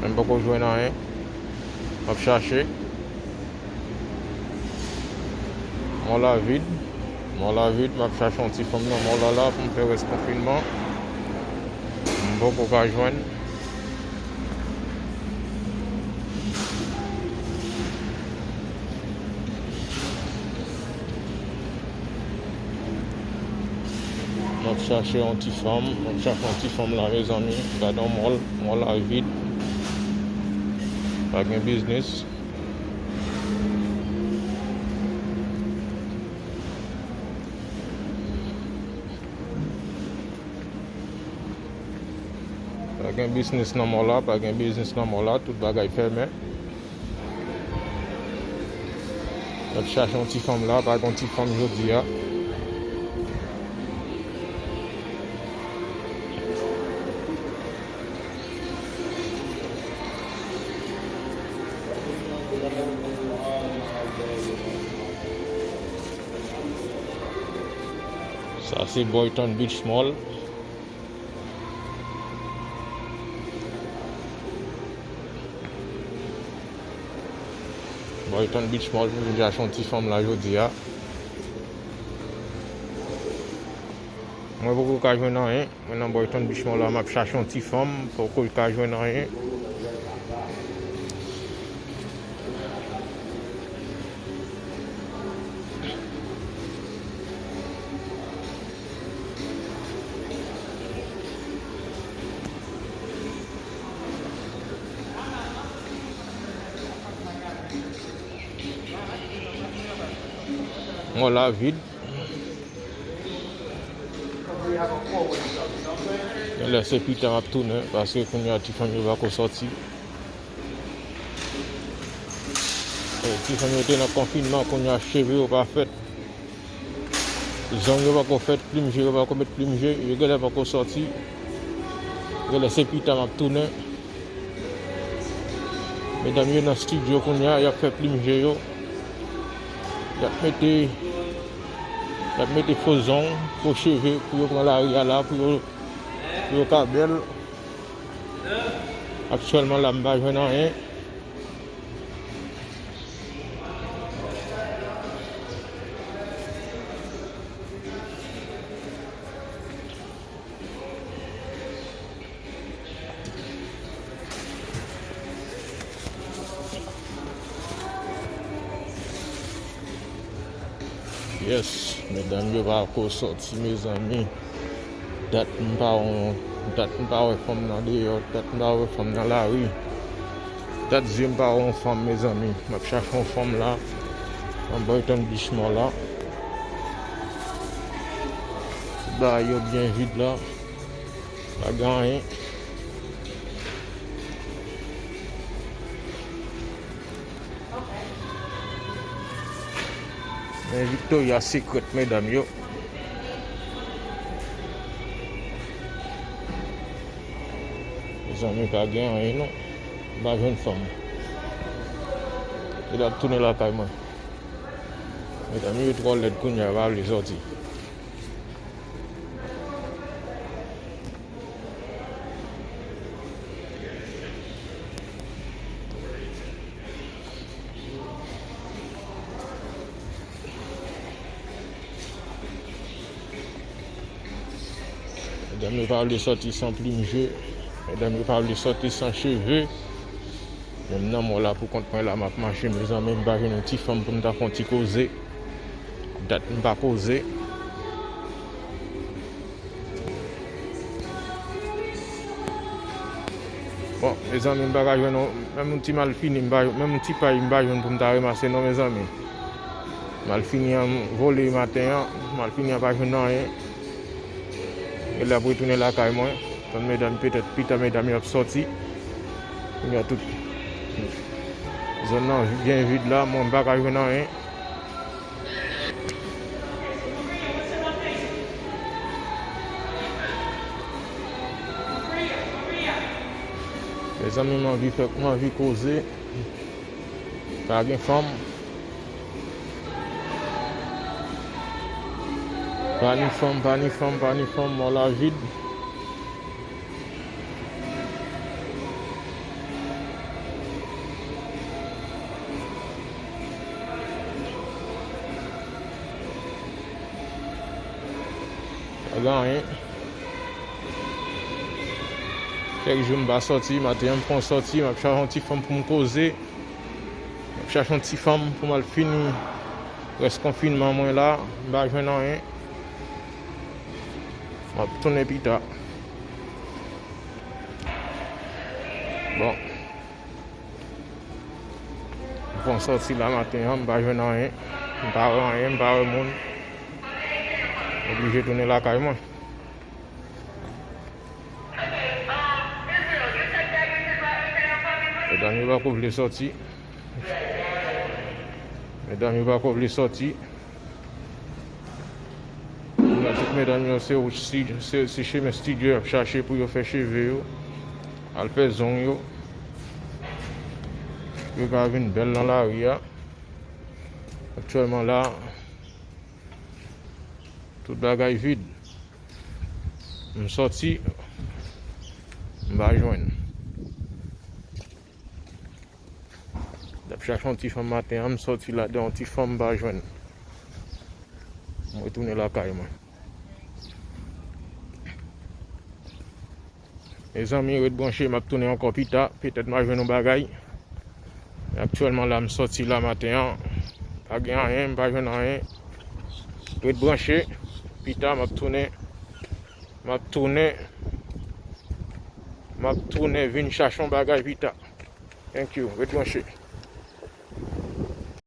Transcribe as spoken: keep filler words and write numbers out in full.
M poko jwenn anyen. M ap chache. Mò la vid. Mò la vid. M ap chache yon ti fanm nan mò la la pou m fè rès konfinman. M poko ka jwenn. M ap chache yon ti fanm, m ap chache yon ti fanm la, mezanmi. Gade yon mòl, mòl la vid. Pa gen biznis. Pa gen biznis nan mòl la, pa gen biznis nan mòl la, tout bagay fèmen. N ap chache yon ti fanm la, pa gen yon ti fanm jodi a. Sa se Boyton Beach Mall. Boyton Beach Mall, m vin chache yon ti fanm la jodi a. Mwen poko ka jwenn anyen. Mwen nan Boyton Beach Mall la, m ap chache yon ti fanm, poko ka jwenn anyen. Mòl la vid. Genlè se pita m ap tounen, paske kounye a ti fanm yo pako sòti. E, ti fanm yo te nan konfinman, kounye a cheve yo pa fèt. Zong yo pako fèt, plim je yo pako met plim je, yo genlè pako sòti. Genlè se pita m ap tounen. Medam yo nan estidyo kounye a, y ap fè plim je yo. Y ap mete, y ap mete fo zong, fo cheve pou yo pran lari a la, pou yo, pou yo ka bèl. Aktyèlman la, m pa jwenn anyen. Yes, medam yo pako sòti, mezanmi. Dat m pa wè, dat m pa wè fanm nan deyò, dat m pa wè fanm nan lari. Dat zye m pa wè yon fanm, mezanmi. M ap chache yon fanm la, nan Boyton Beach Mall la. Bagay yo byen vid la. Pa gen anyen. Men Victoria's Secret, medam yo. Mezanmi, pa gen anyen non. M pa jwenn fanm. E l ap tounen lakay mwen. Medam yo twò lèd kounye a, yo pa vle sòti. Medam yo pa vle sòti san plim je. Medam yo pa vle sòti san cheve. Men m nan mò la pou kont mwen la, m ap mache, mezanmi, m pa jwenn yon ti fanm pou m ta fè yon ti koze. Dat m pa koze. Bon, mezanmi, m pa ka jwenn yon, menm yon ti malfini, m pa, menm yon ti pay, m pa jwenn pou m ta ranmase non, mezanmi. Malfini an vole maten an, malfini an pa jwenn anyen. Genlè ap retounen lakay mwen. Tann medam, petèt pita medam yo ap sòti. Kounye a tout zòn nan byen vid la, mwen m pa ka jwenn anyen. Mezanmi, m anvi fè, m anvi koze. Pa gen fanm. Pa ni fanm, pa ni fanm, pa ni fanm, mò la vid. Anyen. Kèk jou m pa sòti, maten an m pran sòti, m ap chache yon ti fanm pou m koze. M ap chache yon ti fanm pou m al fini rès konfinman mwen la. M pa jwenn anyen. M ap tounen pita. Bon. M pran sòti la maten an, m pa jwenn anyen. M pa wè anyen, m pa wè moun. M oblije tounen lakay mwen. Medam yo pako vle sòti. Medam yo pako vle sòti. Kounye a tout medam yo se, se, se chemen estidyo y ap chache pou yo fè cheve yo, al fè zong yo. Yo ka vin bèl nan lari a. Aktyèlman la, tout bagay vid. M sòti, m pa jwenn. M t ap chache yon ti fanm maten an, m sòti ladan yon ti fanm, m pa jwenn. M retounen lakay mwen. Mezanmi, ret branche, m ap tounen ankò pita. Petèt m a jwenn yon bagay. Men aktyèlman la, m sòti la maten an. Pa gen anyen, m pa jwenn anyen. Ret branche. Pita, m ap tounen. M ap tounen. M ap tounen vin chache yon bagay pita. Thank you. Ret branche.